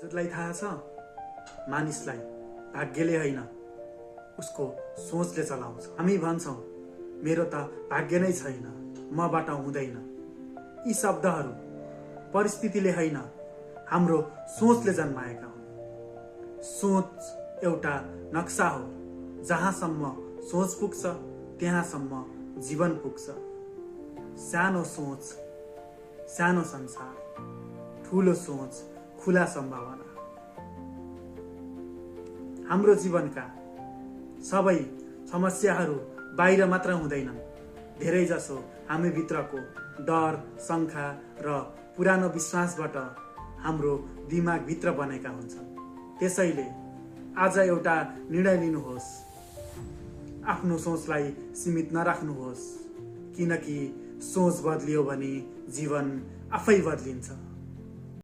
हजुरलाई थाहा छ, मानिसलाई भाग्यले होइन उसको सोचले चलाउँछ। हामी भन्छौँ मेरो त भाग्य नै छैन, मबाट हुँदैन। यी शब्दहरू परिस्थितिले होइन हाम्रो सोचले जन्माएका हुन्। सोच एउटा नक्सा हो, जहाँसम्म सोच पुग्छ त्यहाँसम्म जीवन पुग्छ। सानो सोच सानो संसार, ठुलो सोच खुला सम्भावना। हाम्रो जीवनका सबै समस्याहरू बाहिर मात्र हुँदैनन्, धेरै जसो हामी भित्रको डर, शङ्का र पुरानो विश्वासबाट हाम्रो दिमागभित्र बनेका हुन्छन्। त्यसैले आज एउटा निर्णय लिनुहोस्, आफ्नो सोचलाई सीमित नराख्नुहोस्, किनकि सोच बदलियो भने जीवन आफै बदलिन्छ।